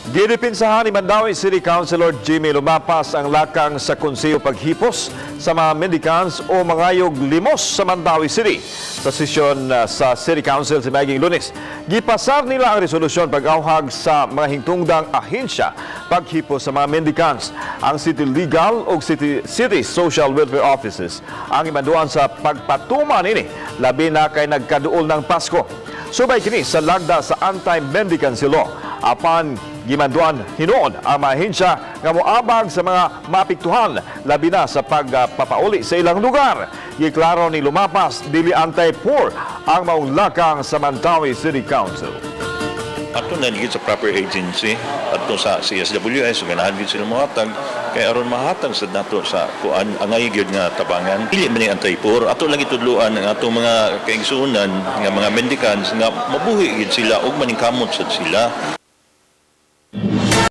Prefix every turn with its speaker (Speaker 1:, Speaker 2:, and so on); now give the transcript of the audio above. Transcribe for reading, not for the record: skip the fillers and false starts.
Speaker 1: Gidipinsahan ni Mandaue City Councilor Jimmy Lumapas ang lakang sa konseho paghipos sa mga mendicants o mangayog limos sa Mandaue City. Sa sesyon sa City Council sa maging Lunes, gipasar nila ang resolusyon pag-awhag sa mga hingtungdang ahensya paghipos sa mga mendicants. Ang City Legal o City Social Welfare Offices ang imanduan sa pagpatuman ini, labi na kay nagkaduol ng Pasko. Subay kini sa lagda sa Anti-Mendicancy Law. Apan gimanduan hinuon ang mga ahensya nga moabag sa mga maapektuhan, labi na sa pagpapauli sa ilang lugar. Giklaro ni Lumapas, dili anti-poor ang maong lakang sa Mandaue City Council.
Speaker 2: Ato na gid sa proper agency adto sa CSWS, ganahan gid sila mohatag kay aron mahatag sad nato sa kuan, angay gyud nga tabangan. Dili man ni anti-poor. Ato lang itudloan ang atong mga kaigsuonan nga mga mendicants nga mabuhi gid sila ug maningkamot sad sila.